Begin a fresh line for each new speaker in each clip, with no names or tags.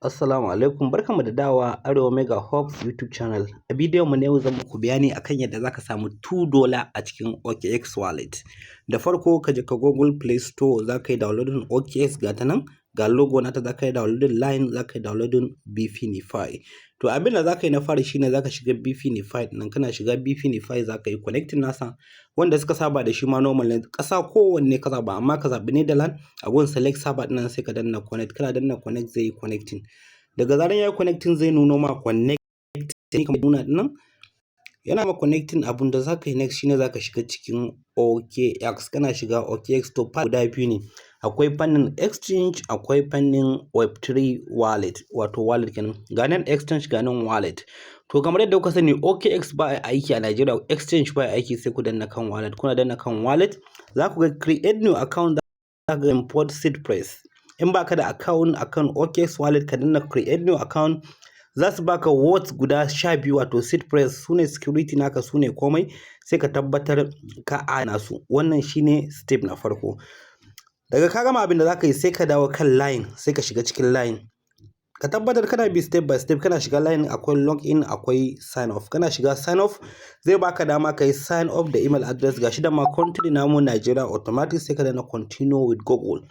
Assalamu alaikum, barkanmu da dawowa Arewa Mega Hub YouTube channel. A bidiyon mu na yau zan muku bayani akan yadda zaka samu $2 a cikin OKX wallet. Da farko ka je ka Google Play Store, zaka yi downloading OKX, ga ta nan, ga logo nata, zaka yi downloading Line, zaka yi downloading Bifinify. To, abin da zaka yi na fari shine zaka shiga Bifinify nan. Kana shiga Bifinify, zaka yi connecting nasa. Wanda suka saba da shi ma normal ne, ƙasa kowanne ka zaba, amma ka zaɓi Netherlands a gun select server ɗin nan, sai ka danna connect. Kana danna connect, zai yi connecting. Daga zaran ya yi connecting, zai nuno ma connect kamar nuna ɗin yana ma connecting. Abun da zaka yi next shine zaka shiga cikin OKX. Kana shiga OKX, to guda biyu ne: akwai fannin exchange, akwai fannin web3 wallet, wato wallet kenan. Ga nan exchange, ga nan wallet. To, kamar yadda kuka sani, OKX ba aiki a Nigeria, exchange ba aiki, sai ku danna kan wallet. Kuna danna kan wallet, za ku ga create new account, za ku ga import seed phrase. In baka da account akan OKX wallet, ka danna create new account, za su baka words guda 12, wato seed phrase, su ne security naka, su ne komai, sai ka tabbatar ka adana su. Wannan shine step na farko. Daga ka gama abin da za ka yi, sai ka dawo kan Line, sai ka shiga cikin Line. Ka tabbatar kana bi step by step. Kana shiga Line, akwai login, akwai sign up. Kana shiga sign up, zai baka dama ka yi sign up da email address. Gashi da ma country namu Nigeria automatic, sai ka danna continue with Google.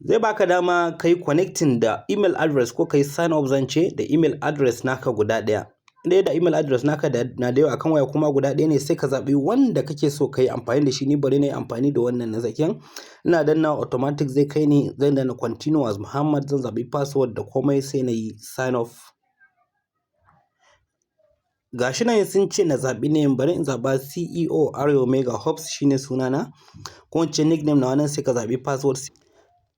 Zai baka dama ka yi connecting da email address, ko ka yi sign up zance, da email address naka guda ɗaya. Ɗaya da email address naka da na da yawa akan waya, kuma guda ɗaya ne, sai ka zaɓi wanda kake so ka yi amfani da shi. Ni bari na yi amfani da wannan na tsakiyan. Ina danna, automatic zai kai ni. Zan danna continue as Muhammad, zan zaɓi password da komai, sai na yi sign up. Gashi nan sun ce na zaɓi name, bari in zaɓa CEO Arewa Mega Hubs, shine sunana, ko in ce nickname na wannan. Sai ka zaɓi password.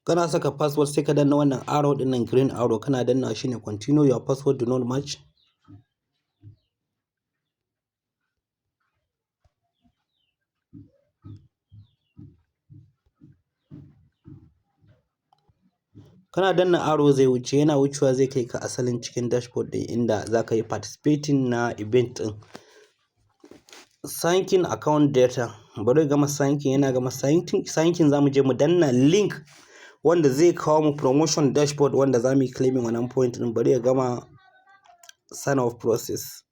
Kana saka password, sai ka danna wannan arrow ɗin nan, green arrow. Kana danna, shine continue, your password do not match. Kana danna arrow zai wuce. Yana wucewa, zai kai ka asalin cikin dashboard ɗin inda za ka yi participating na event ɗin. Syncing account data, bari gama syncing. Yana gama syncing, za mu je mu danna link wanda zai kawo mu promotion dashboard wanda za mu yi claiming wannan point ɗin. Bari ya gama sign up process.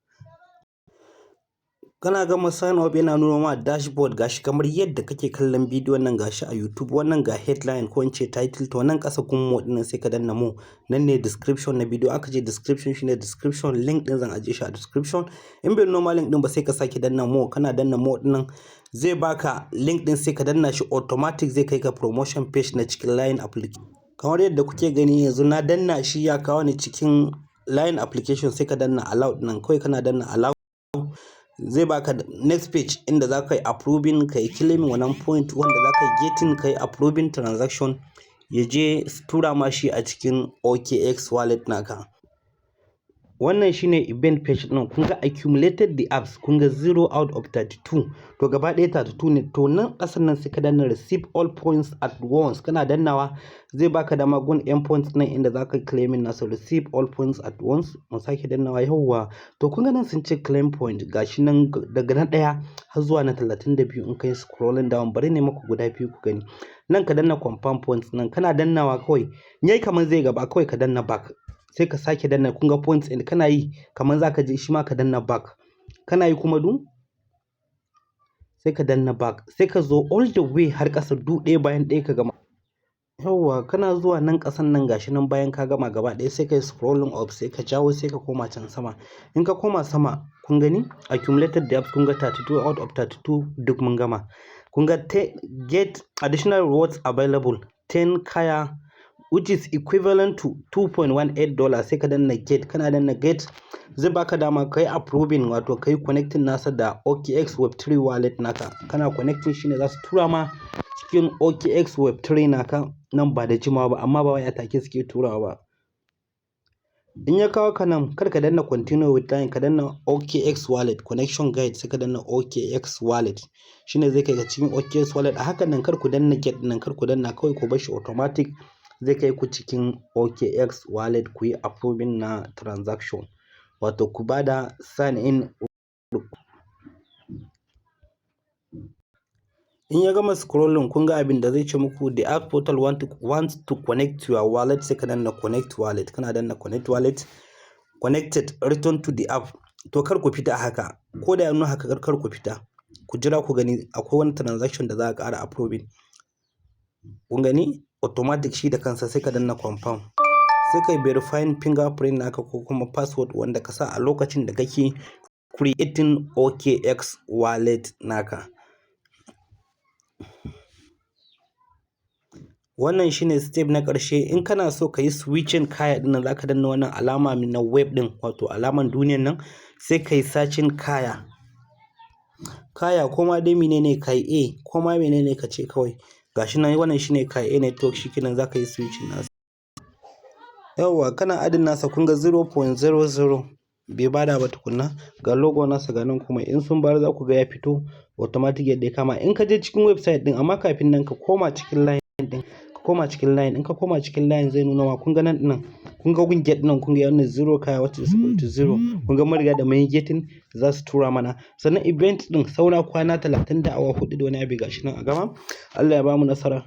Kana gama sign up, yana nuna ma dashboard, gashi kamar yadda kake kallon bidiyon nan, gashi a YouTube. Wannan ga headline, ko in ce title. To, nan ƙasa kun more ɗin, sai ka danna more. Nan ne description na bidiyo. Aka ce description shine description link ɗin, zan ajiye shi a description. In bai nuna link ɗin ba, sai ka sake danna more. Kana danna more ɗin nan, zai baka link ɗin, sai ka danna shi, automatic zai kai ka promotion page na cikin Line application. Kamar yadda kuke gani yanzu, na danna shi, ya kawo ni cikin Line application. Sai ka danna allow nan kawai. Kana danna allow, zai baka next page inda za ka yi approving, ka yi claiming wannan point wanda za ka yi getting, ka yi approving transaction, ya je tura ma shi a cikin OKX wallet naka. Wannan shine event page ɗin. Kun ga accumulated the apps, kun ga 0 out of 32. To, gaba ɗaya 32 ne. To, nan ƙasan nan, sai ka danna receive all points at once. Kana dannawa, zai baka dama gun n points nan inda za ka claiming nasa, receive all points at once. Mu sake dannawa. Yawwa, to kun ga nan sun ce claim point, gashi nan daga na ɗaya har zuwa na 32 in kai scrolling down. Bari ne maku guda biyu ku gani. Nan ka danna confirm points nan. Kana dannawa kawai, yayi kamar zai gaba, kawai ka danna back, sai ka sake danna. Kun ga points ɗin, kana yi kamar zaka je shi ma, ka danna back. Kana yi kuma du, sai ka danna back, sai ka zo all the way har ƙasa, du ɗaya bayan ɗaya ka gama. Yawwa, kana zuwa nan ƙasan nan, gashi nan. Bayan ka gama gaba ɗaya, sai ka yi scrolling up, sai ka jawo, sai ka koma can sama. In ka koma sama, kun gani accumulated depth, kun ga 32 out of 32, duk mun gama. Kun ga get additional rewards available, 10 kaya, which is equivalent to $2.18. Sai ka danna get. Kana danna get, zai baka dama kai approving, wato kai connecting nasa da OKX web3 wallet naka. Kana connecting, shine za su tura ma cikin OKX web3 naka nan ba da jimawa ba, amma ba wai a take suke turawa ba. In ya kawo ka nan, kar ka danna continue with Line, ka danna OKX wallet connection guide, sai ka danna OKX wallet, shine zai kai ka cikin OKX wallet. A hakan nan, kar ku danna get nan, kar ku danna, kawai ku bar shi, automatic zai kai ku cikin OKX wallet, ku yi approving na transaction, wato ku bada sign in. In ya gama scrolling, kun ga abin da zai ce muku, "The app portal want to connect to your wallet." Sai ka danna connect wallet. Kana danna connect wallet, connected, return to the app. To, kar ku fita haka. Ko da ya nuna haka, kar ku fita. Ku jira ku gani akwai wani transaction da za a ƙara approving. Kun gani, automatic shi da kansa. Sai ka danna confirm. Sai kai verifying fingerprint naka ko kuma password wanda ka sa a lokacin da kake creating OKX wallet naka. Wannan shine step na ƙarshe. In kana so ka yi switching Kaia ɗin nan, za ka danna wannan alama na web ɗin, wato alaman duniyan nan, sai ka yi searching Kaia. Kaia ko ma dai menene, Kai A ko ma menene ka ce kawai. Gashi nan, wannan shine Kaia Network. Shikenan, za ka yi switching nasa. Yawwa, kana adding nasa, kun ga 0.00 bai bada ba tukunna. Ga logo nasa, ga nan kuma in sun bayar za ku ga ya fito automatic yadda ya kama in ka je cikin website ɗin. Amma kafin nan, ka koma cikin line ɗin, ka koma cikin line. In ka koma cikin line, zai nuna ma, kun ga nan ɗin, kun ga gun get nan, kun ga wannan zero Kaia, what is equal to zero. Kun ga mun riga da mun yi getting, za su tura mana. Sannan event ɗin saura kwana 30 da awa 4 da wani abu, gashi nan a gama. Allah ya bamu nasara.